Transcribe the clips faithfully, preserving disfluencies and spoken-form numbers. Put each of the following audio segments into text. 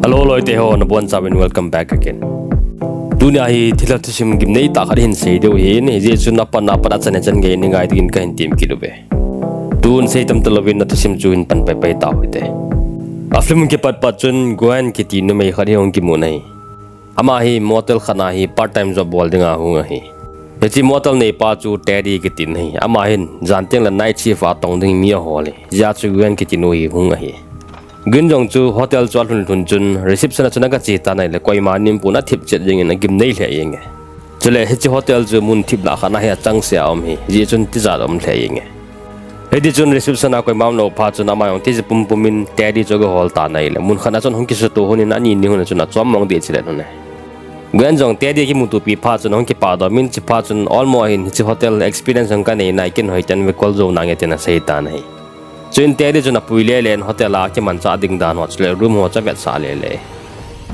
Hello, loite ho, nabonchauvin welcome back again. Tunia hi thilha thusim gimnei tah khat hin sei diu ahin, hijeh chun apat apat a chan a chan gei in ngai dingin kahin tem kit uve. Tun sei tam talouvin na thusim chu hin pan paipai tau hite. A film kipat pat chun Gwen kiti numei khat hi hung kimu ahi. Ama hi motel khat a hi part time job bol dinga hung ahi. Hiche motel neipa chu Teddy kitin ahi. Ama hin jan teng le night shift a tong ding mi ahol ahi. Hijeh chun Gwen kiti nu hi hung ahi. Gwen jong chu hotel chu alhun lhun chun reception a chun aga che tan ahile koima nin pon athip chet jengin agimnei lheh jenge. Chule hiche hotel chu mun thip lah khat a hi achangseh a um ahi. Hijeh chun tijat aum lheh jenge. Hiti chun reception a koima umlou phat chun ama jong tiji pumpum in Teddy chu aga hol tan ahile mun khat a chun hung kisuto lhon in ani ni lhon a chun achom mong deh chile lhon e. Gwen jong Teddy kimutopi phat chun hung kipah doh in, chuphat chun Olmo hin hiche hotel experience jong kanei nai, ken hoiten ve, call jou nange tin asei tan ahi. Chuin Teddy chun apui lele in hotel a kimanchah ding dan ho chule room ho chu avetsah lele.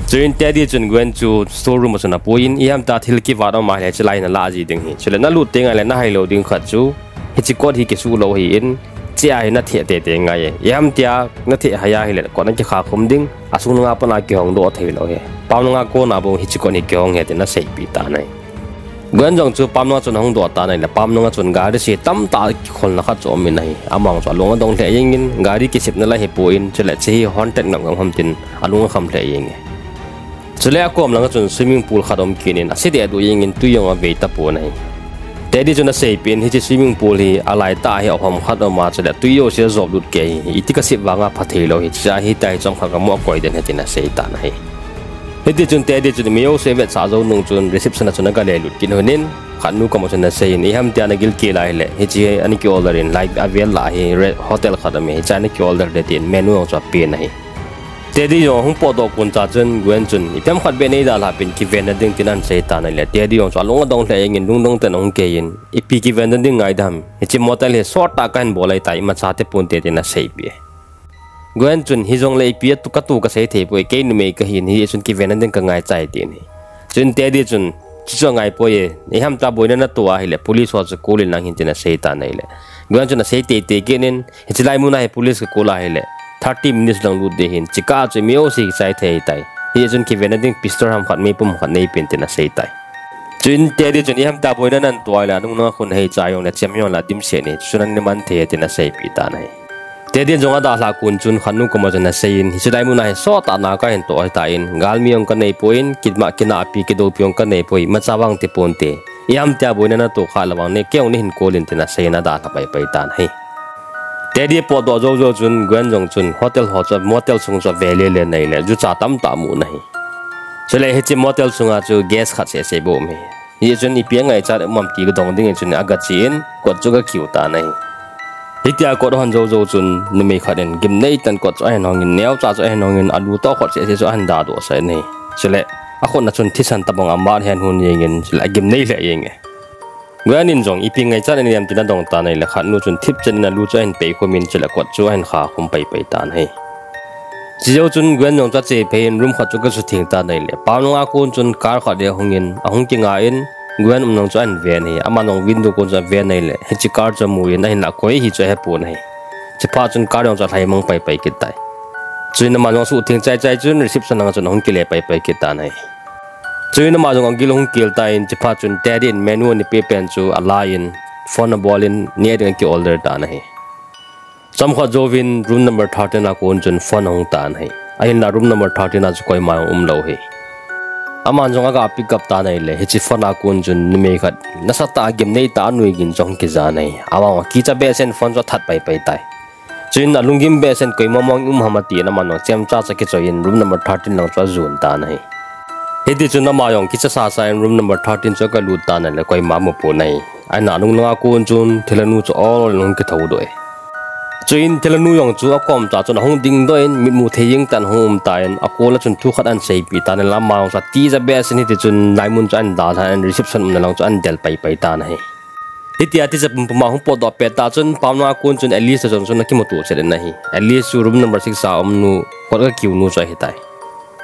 Chuin Teddy chun Gwen chu storeroom a chun apuiyin, iham tia thil kivat um ahile chulai nalah ji ding ahi. Chule nalut teng ahile nahailou ding khat chu, hiche kot hi kisuh lou ahin, chea hi natheh teitei ngai e. Iham tia natheh hai ahile kot nakikha khum ding, asung langa pat a kihong doh theilou ahi. Pam langa kona bou hiche kot hi kihong ahi tin aseipeh tan ahi. Gwen jong chu pam langa chun ahung doh tan ahile, pam langa chun gari se tamtah kikholna khat chu aumin ahi. Ama jong chu alung adong lheh jengin, gari kisepna la hipon, chule hiche hi haunted ngam ngam ham tin alung akham lheh jenge. Chule akom langa chun swimming pool khat aum kit in, ase dehduh jengin twi jong avei tapon ahi. Teddy chun aseipeh in, hiche swimming pool hi alaitah hi ahom khat aum a, chule twi jouse ajop lut kei ahi, iti kasep vanga phatheilou ahi, chule hitia hi chomkhat kamu akoi den ahi tin asei tan ahi. Hiti chun Teddy chun mi jouse avetsah jou nung chun reception a chun aga lelut kit lhon in, khatnu koma chun aseiyin, iham tia nagilkel ahile hiche hi ana kiorder in, lai avel lah hi hotel khat aume, hichea ana kiorder le tin menu jong chu apen ahi. Teddy jong ahung potdoh koncha chun Gwen chun, ipi ham khat beh neidalhah pin, kivenna ding tin ahin sei tan ahile, Teddy jong chu alung adong lheh jengin lungdong tah in ahung keiyin, ipi kivenna ding ngai dem, hiche motel hi sottah kahin bol ahitai, imacha teponte tin aseipeh e. Gwen chun, hijongle ipi atu katu kasei theipoi, kei numei kahin, hijeh chun kivenna ding kangai chai tin ahi. Chuin Teddy chun, chuchu angaipoi e, iham tia boina nato ahile police ho chu call in lang hin tin asei tan ahile, Gwen chun asei teitei kit in, hiche lai muna hi police ka call ahile thirty minutes lang lut ding ahin, chukah chu mi jouse kichai thei ahitai. Hijeh chun kivenna ding pistol ham khat, meipum khat neipen tin aseitai. Chuin Teddy chun, iham tia boina nato ahile anung langa khun hei chai jongle chem jongle adimset ahi, chuchu naman thei e tin aseipeh tan ahi. Teddy in jong adalhah kon chun khatnu koma chun aseiyin, hiche lai muna hi sottah na kahin toh ahitan, galmi jong kaneipoi, kinahpi kidoupi jong kaneipoi, imacha vang teponte, iham tia boina nato khah le vang kei jong nahin call in tin aseiyin adalha paipai tan ahi. Teddy apotdoh joujou chun Gwen jong chun hotel ho chu, motel sung chu ave lele in ahile jucha tamtah amun ahi. Chule hiche motel sunga chu guest khat sehseh bou aume. Hijeh chun ipi angaichat um am ti kadong dingin chun agache in kot chu agakiu tan ahi. Hitia kot ahon joujou chun numei khat in gimnei tah in kot chu ahin hongin, neocha chu ahin hongin, alu toh khot sehseh chu ahin dadohsah in ahi. Chule akhutna chun thisan tobang amat ahin hon jengin, chule agimnei lheh jenge. Gwen in jong ipi ngaichat anei em tin adong tan ahile khatnu chun thipchan in alu chu ahin peikhumin, chule kot chu ahin khakhum paipai tan ahi. Chujou chun Gwen jong chu achephei in room khat chu agasutheng tan ahile, pam langa kon chun car khat hi ahungin, ahung kinga in, Gwen umna chu ahin ven ahi. Aman jong window kon chu aven ahile hiche car chu amun, ahinlah koi ahi chu ahepon ahi. Chuphat chun car jong chu alhaimang paipai kit tai. Chuin ama jong asuhtheng chaichai chun reception langa chun ahung kile paipai kit tan ahi. Chuin ama jong agil ahung kel tan, chuphat chun Teddy in menu anipeh pen chu alai in, phone abol in neh ding akiorder tan ahi. Chomkhat jouvin room number thirteen a kon chun phone ahung tan ahi. Ahinla room number thirteen a chu koima jong umlou ahi. Aman jong aga pick up tan ahile hiche phone a kon chun numei khat nasatah a gimneitah a nuigin chu ahung kijan ahi. Ama jong akicha behseh in phone chu athat paipai tai. Chuin alunggim behseh in koima mong um ham atin aman jong chemcha chu akichoi in room number thirteen lang chu ajon tan ahi. Hitichun ama jong kicha sasa in room number thirteen chu agalut tan ahile koima amupon ahi. Ahinla nunglanga kon chun thilhanu chu ol ol in ahung kithoudoh e. Chuin thilhanu jong chu akomcha chun ahung dingdoh in mitmu thei jeng tah in ahung umtan, akol a chun thu khat ahin seipeh tan ahile ama jong chu atija behseh in hitichun laimun chu ahin dalhan reception umna lang chu ahin del paipai tan ahi. Hitia tija pumpum a hung potdoh pettah chun pamlanga kon chun Alice toh jong chun akimuto chet in ahi. Alice chu room number six a umnu, kot akiunu chu ahitai.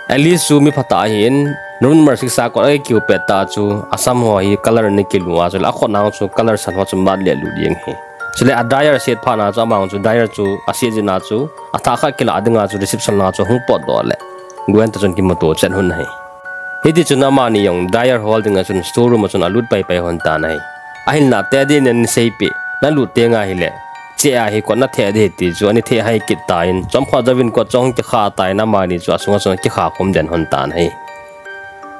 Alice chu miphatah ahin, room number six a kot akiu pettah chu asam ho hi color ana kilu a chule akhutna chu color san ho chu mat le lut jeng ahi. Chule a dryer aset phatna chu ama jong chu dryer chu aset jeh a chu athah khat kilah dinga chu reception langa chu ahung potdoh le Gwen toh chun kimuto chet lhon ahi. Hiti chun amani jong Dyer Hall dinga chun store room a chun alut paipai lhon tan ahi. Ahinlah Teddy in aseipeh, nalut teng ahile, chea hi kot natheh ding ahi ti chu ana thehhai kit tan, chomkhat jouvin kot chu ahung kikhah tan, amani chu asunga chun akikha khum den lhon tan ahi.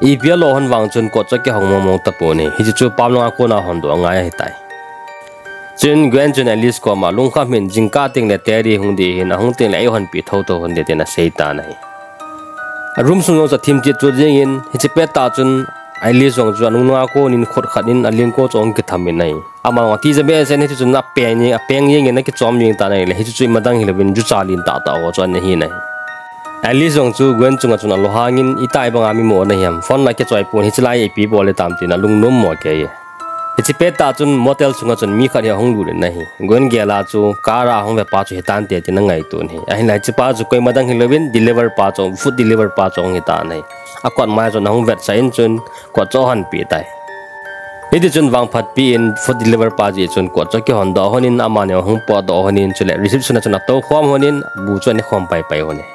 Ipi alo lhon vang chun kot chu akihong mongmong tapon ahi. Hiche chu pamlanga kona hondoh angai ahitai. Chuin Gwen chun Alice koma, lungkham hih in, jingkah tengle Teddy hung ding ahin, ahung tengle eihonpeh thotho hon ding, tin asei tan ahi. A room sung jong chu athim chet chut jengin, hiche pettah chun Alice jong chu anungnunga konin khut khat in alengko chu ahung kitham in ahi. Ama jong atija behseh in, hiti chun apeng jeng, apeng jengin akichom jeng tan ahile, hiche chu imadang hilouvin jucha lentah tah ho chu ana hin ahi. Alice jong chu Gwen chunga chun alunghangin, itih banga mimo nahi ham, phone la kichoi pon, hiche lai ipi bol hitam, tin alungnom mo kei e. Hiche pettah chun motel sunga chun mi khat hi ahung lut in ahi. Gwen gel a chu car a ahung ve pa chu hitante tin angaito in ahi. Ahinlah hiche pa chu koima dang hilouvin deliver pa chu, food deliver pa chu ahung hitan ahi. Akot mai chun ahung vetsah in chun kot chu ahonpeh tai. Hiti chun vangphatpi in food deliver pa jeh chun kot chu akihondoh lhonin amani ahung potdoh lhonin chule reception a chun atoukhom lhonin bu chu ana khom paipai lhon e.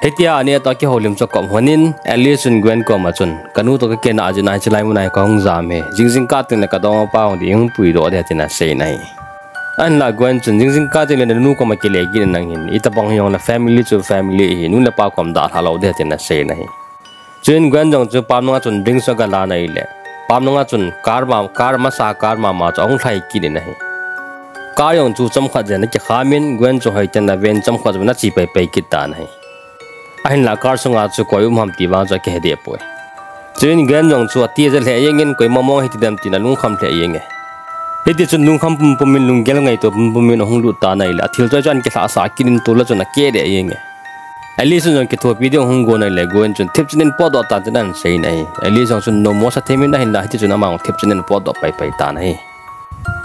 Hitia ani toh akihoulim chu akop lhonin Alice chun Gwen koma chun, kanu toh kakina jeh in hiche lai muna hi kahung jam e. Jingjing kah tengle kadongmapa hung ding hung puidoh ding, tin asei in ahi. Ahinlah Gwen chun jingjing kah tengle nanu koma kile kit in nang hin, itobang hijongle family chu family ahi, nu le pa kom dalha lou ding, tin asei in ahi. Chuin Gwen jong chu pamlanga chun drinks agalan ahile, pamlanga chun car ma, car masa car mama chu ahung lhai kit in ahi. Car jong chu chomkhat jen akikhamin Gwen chu hoiten aven chomkhat jouvin ache paipai kit tan ahi. Ahinlah car sunga chu koi um ham ti vang chu akihe deh poi. Chuin Gwen jong chu atija lheh jengin koima mong hiti dem tin alungkham lheh jenge. Hiti chun lungkham pumpum in lunggel ngaito pumpum in ahung lut tan ahile, athil choi chu ana kilhahsah kit in tol a chun akeh lheh jenge. Alice in jong kithopi ding ahung gon ahile, Gwen chun thipchet in potdoh tan tin ana sei in ahi. Alice jong chun nomo sa themin ahinlah hiti chun ama jong thipchet in apotdoh paipai tan ahi.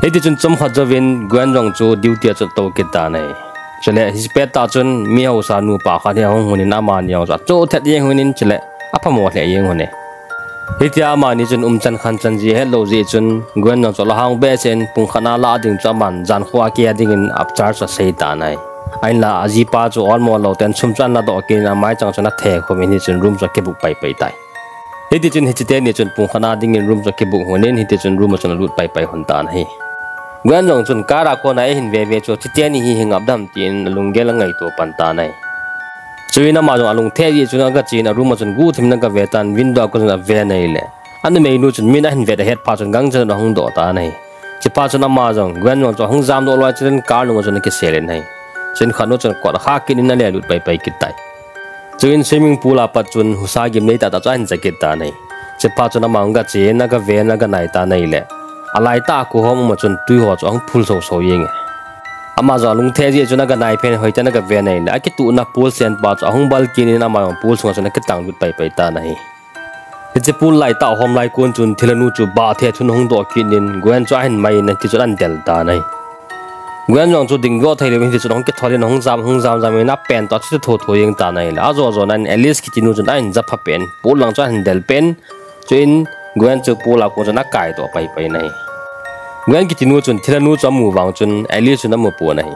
Hiti chun chomkhat jouvin Gwen jong chu duty a chun atou kit tan ahi. Chule hiche pettah chun mi hausa nupa khat hi ahung lhonin amani jong chu achoh thet jeng lhonin chule aphamo lheh jeng lhon e. Hitia amani chun umchan khanchan ji hetlou jeh chun Gwen jong chu alunghang behseh in pung khat na lah ding chu aman jankho a kei a dingin upcharge asei tan ahi. Ahinlah ajipa chu olmo lou ten sum chu ana ladoh kit in amaichang chun athe khum in hichun room chu akibook paipai tai. Hiti chun hiche teni chun pung khat na dingin room chu akibook lhonin hiti chun room a chun alut paipai lhon tan ahi. Gwen jong chun car a kona eihin veve chu hiche teni hi hi ngap dem tin alunggel angaito pan tan ahi. Chuin ama jong alungthim jeh chun agachen a room a chun guhthim in agave tan, window a kon chun ave in ahile, anumeinu chun min ahin vet ahet phat chun gangchan in ahung doh tan ahi. Chuphat chun ama jong Gwen jong chu ahung jamdoh loi chun car nung a chun akisel in ahi. Chuin khatnu chun kot akhah kit in alelut paipai kit tai. Chuin swimming pool a pat chun husa gimnei tahtah chu ahin ja kit tan ahi. Chuphat chun ama jong agachen, agaven, aganai tan ahile, alaitah a kho hom um a chun twi ho chu ahung phul soso jenge. Ama jong alungthim jeh chun aganai phen hoiten agaven ahile, akituhna pool sen pa chu ahung bal kit in ama jong pool sunga chun akitanglut paipai tan ahi. Hiche pool laitah hom lai kon chun thilhanu chu bahthe thun ahung doh kit in Gwen chu ahin mai in hiti chun ahin del tan ahi. Gwen jong chu dingdoh thei louvin hiti chun ahung kithol in ahung jam, ahung jam jam in apen toh achuti thotho jeng tan ahile, ajo jo nan Alice kitinu chun ahin japha peh in pool lang chu ahin del peh in, chuin Gwen chu pool a kon chun akaidoh paipai in ahi. Gwen kitinu chun thilhanu chu amu vang chun Alice chun amu pon ahi.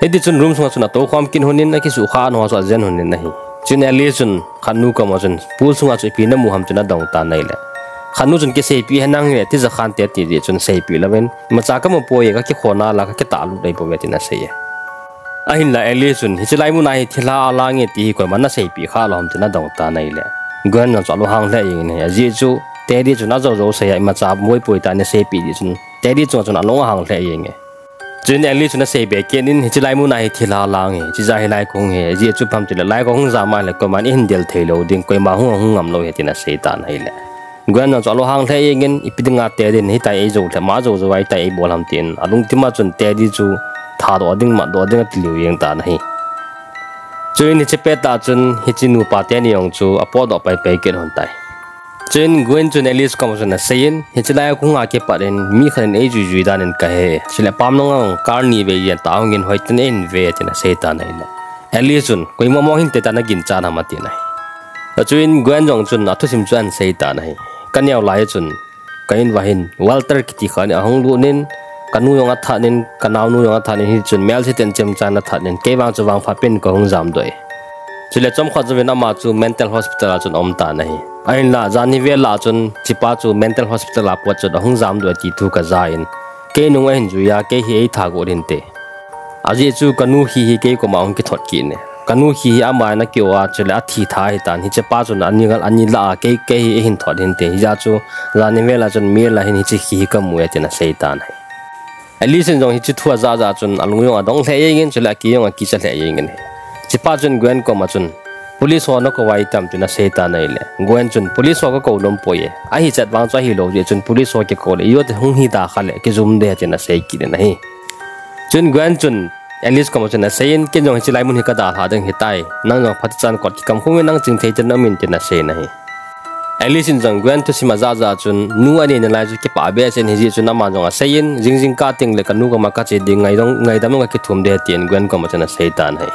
Hiti chun room sunga chun atoukhom kit lhonin akisuhkhah ho chu ajen lhonin ahi. Chuin Alice chun khatnu koma chun pool sunga chu ipi namu ham tin adong tan ahile, khatnu chun kiseipeh henlang hile tija khante ti jeh chun seipeh louvin, imacha kamu poi e, kakikhoh nalai, kakitahlut ahipoi e tin asei e. Ahinla Alice chun hiche lai muna hi thilha alang e ti hi koiman naseipeh khah lou ham tin adong tan ahile, Gwen jong chu alunghang lheh jengin ahi. Ajeh chu Teddy chun ajou jou sei a imacha boipoi tia naseipeh jeh chun Teddy chunga chun alung ahang lheh jenge. Chuin Alice chun aseibe kit in hiche lai muna hi thilha alang e, chujeh a hilai kahung hi, ajeh chu ipi ham tile lai kahung jam a ahile koiman eihin del thei lou ding, koima hung hung ngam lou ahi tin asei tan ahile, Gwen jong chu alunghang lheh jengin ipi dinga Teddy in hitia eijou lheh, ama jou jou a hitia eibol ham tin alungthim a chun Teddy chu thadoh ding matdoh ding ati lheh jeng tan ahi. Chuin hiche pettah chun hiche nupa teni jong chu apotdoh paipai kit lhon tai. Chuin Gwen chun Alice koma chun aseiyin, hiche lai a kahung a kipat in mi khat in eijui jui dan in kahe, chule pamlanga car nivei jen tah hung in hoiten eihin ve tin asei tan ahile, Alice chun koima mo hinte tia naginchat ham atin ahi. Chuin Gwen jong chun athusim chu ahin sei tan ahi. Kaneo lai chun ka in uva hin Walter kiti khat ahung lut in, kanu jong athat in, kanaonu jong athat in, hichun melse ten chemcha in athat in, kei vang chu vangphat pen kahung jamdoh e. Chule chomkhat jouvin ama chu mental hospital a chun aum tan ahi. Ahinla, janhi vel a chun hichepa chu mental hospital a pot chun ahung jamdoh e ti thu kaja in, kei nung ahin jui a, kei hi eitha got hinte. Ajeh chu kanu hi hi kei koma ahung kithot kit in. Kanu hi hi ama in akioh a, chule athi tha ahitan, hichepa chun ani ngal ani lah a kei, kei hi eihin thot hinte. Hijeh chun, janhi vel a chun mail a hin hiche hi hi kamu e tin asei tan ahi. Alice in jong hiche thu ajah jah chun alung jong adong lheh jengin, chule aki jong akicha lheh jengin. Hichepa chun Gwen koma chun, police ho nakou uvam tin asei tan ahile, Gwen chun, police ho kakou nom poi e. Ahichet vang chu ahilou jeh chun police ho kikou le ijat hung hita kha le kijum ding tin asei kit in ahi. Chun Gwen chun Alice koma chun aseiyin, ken jong hiche lai mun hi kadalhah ding ahitai. Nang jong phatechan kot kikam khum in, nang chingthei tah in um in tin asei in ahi. Alice in jong Gwen thusim ajah jah chun, nu anei nalai chu kipah behseh in, hijeh chun aman jong aseiyin, jing jingkah teng le kanu koma kache ding, ngaidam, ngaidam in kakithum ding tin Gwen koma chun asei tan ahi.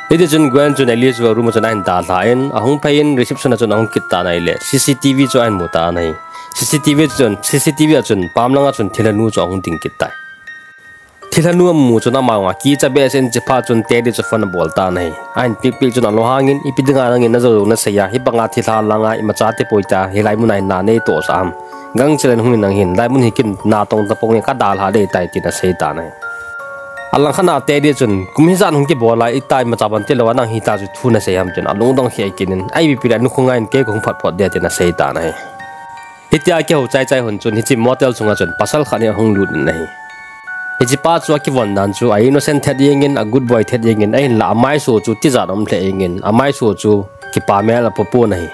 Hitichun Gwen chun Alice va room a chun ahin dalhan, ahung phei in reception a chun ahung kit tan ahile, C C T V chu ahin mu tan ahi. C C T V chun, C C T V a chun pam langa chun thilhanu chu ahung ding kit tai. Thilhanu amu chun ama jong akicha behseh in, hichepha chun Teddy chu phone abol tan ahi. Ahin pick pick chun alunghang in, ipi dinga nangin najou jou nasei a, hibanga thilha langa imacha tipoi tia, hilai muna hin na neitohsah ham. Gangchel in hung in nang hin, lai mun hi ken natong tapong e, kadalha ding ahitai tin asei tan ahi. Alangkhat a Teddy chun, kum hijat hung kibol a, ita imacha bang tilou a nang hita chu thu nasei ham tin, alungdong kheh kit in, ipi ipi le nukhung a in kei kahung phat phot ding tin asei tan ahi. Hitia kihou chai chai hun chun hiche motel sunga chun pasal khat hi ahung lut in ahi. Hichepa chu akivon dan chu a innocent thet jengin, a good boy thet jengin, ahinla amaiso chu tijat um lheh jengin, amaiso chu kipah mel apoh pon ahi.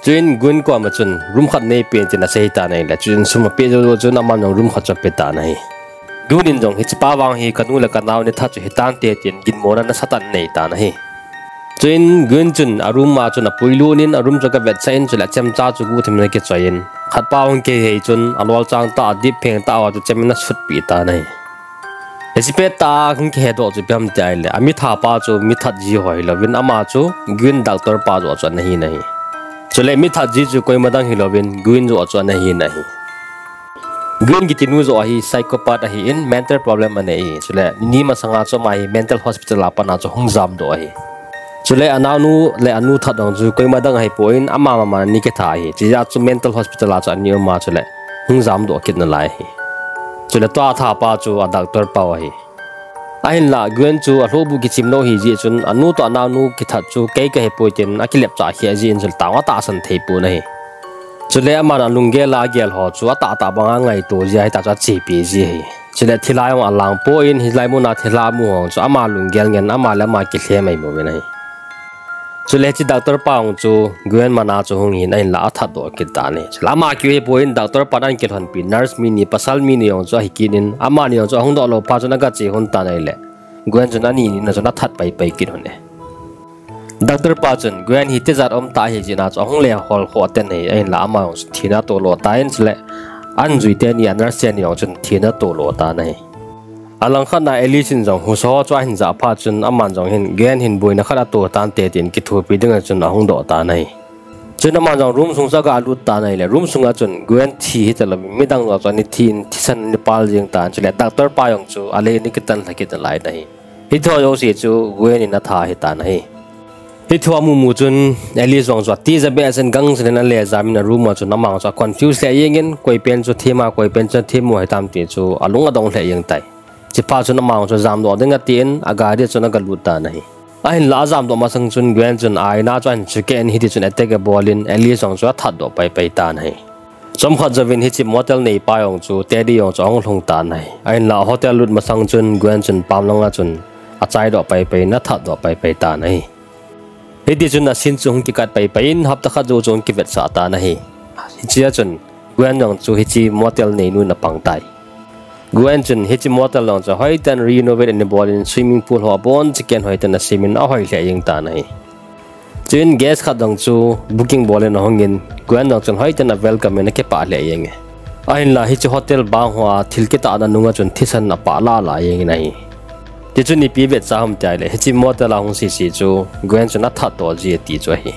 Chuin Gwen koma chun room khat neipen tin asei tan ahile, chuin sum apeh jou jou chun aman jong room khat chu ape tan ahi. Gwen in jong hichepa vang hi kanu le kanao ni that chu hitante tin ginmona nasatah in anei tan ahi. Chuin Gwen chun a room a chun apuilut in a room chu agavetsah in, chule achemcha chu guhthim in akichoi in, khatpa hung kihei chun alolchang tah a dippheng tah a chu chem in asutpeh tan ahi. Hiche pettah a hung kihedoh chu ipi ham tia ahile, amithapa chu mithat ji ho hilouvin ama chu Gwen doctor pa joh chu ana hin ahi. Chule mithat ji chu koima dang hilouvin Gwen joh chu ana hin ahi. Gwen kitinu joh hi psychopath ahin mental problem anei ahi. Chule ni masanga chu ama hi mental hospital a pat a chu hung jamdoh ahi. Chule anaonu le anu that jong chu koima dang ahipon ama mama in ana kitha ahi. Chujeh chu mental hospital a chu ana um a, chule hung jamdoh kit nalai ahi. Chule tua athapa chu a doctor pau ahi. Ahinla Gwen chu alhohbuh kichim lou ahijeh chun anu toh anaonu kithat chu kei kahipoi tin akilepchah kheh jeh in chule tao atahsan thei pon ahi. Chule aman alunggel a agel ho chu atahtah banga ngaito jeh a hita chu achepi ji ahi. Chule thilha jong alangpoi, hilai muna thilha amu ho chu ama lunggel ngen, ama le ama kilhem ahi uvin ahi. Chule hiche doctor pa jong chu Gwen mana chu hung hin ahinla athatdoh kit tan ahi. Chule ama keu hipon doctor pan ana kilhonpi nurse mi ni, pasal mi ni jong chu ahi kit in, amani jong chu ahung doh lou phat chun agache lhon tan ahile, Gwen chun ani nina chun athat paipai kit lhon e. Doctor pa chun Gwen hi tijat um tah ahijeh a chu ahung le hol khoh ten ahi, ahinla ama jong chu thina atohlo tan, chule anjui teni a nurse teni jong chun thina atohlo tan ahi. Alangkhat a Alice in jong husa ho chu ahin jah phat chun aman jong hin Gwen hin boina khat ato tante tin kithopi dinga chun ahung doh tan ahi. Chun aman jong room sung chu agalut tan ahile, room sunga chun Gwen thi hitalouvin midang joh chu ana thi in thisan ana pal jeng tan, chule doctor pa jong chu alei ana kitan lha kit nalai ahi. Hitho jouse chu Gwen in atha ahitan ahi. Hithu amu mu chun Alice jong chu atija behseh in gangchel in ale jam in a room a chun ama jong chu aconfuse lheh jengin, koi pen chu them a, koi pen chu them u hitam ti chu alung adong lheh jeng tai. Hichephat chun ama jong chu jamdoh ding atin agari a chun agalut tan ahi. Ahinla ajamdoh masang chun Gwen chun aina chu ahin sukeh in hitichun attack abol in Alice jong chu athatdoh paipai tan ahi. Chomkhat jouvin hiche motel neipa jong chu Teddy jong chu ahung lhung tan ahi. Ahinla hotel lut masang chun Gwen chun pam langa chun achaidoh paipai in athatdoh paipai tan ahi. Hitichun a scene chu hung kikat paipai in hapta khat jou chu hung kivetsah tan ahi. Hichea chun Gwen jong chu hiche motel neinu in apang tai. Gwen chun hiche motel jong chu hoitah in renovate ana bol in swimming pool ho aboncha ken hoitah in asem in ahoi lheh jeng tan ahi. Chuin guest khat jong chu booking bol in ahung in Gwen jong chun hoitah in a welcome in akipah lheh jeng e. Ahinla hiche hotel bang hoa thil kitahna nunga chun thisan apah lala jengin ahi. Tichun ipi vetsah ham tia ahile hiche motel a hung sese chu Gwen chun athatdoh ji ati chu ahi.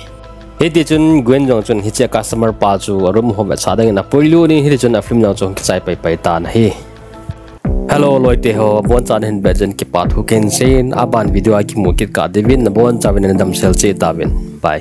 Hitichun Gwen jong chun hiche customer pa chu a room ho vetsah dingin apuilut in hitichun a film jong chu hung kichai paipai tan ahi. Hello loite ho, abonchan hin beh jeh in kipa thu kahin seiyin, aban video a kimu kit kah diuvin, abonchan nadamsel cheh tauvin. Bye.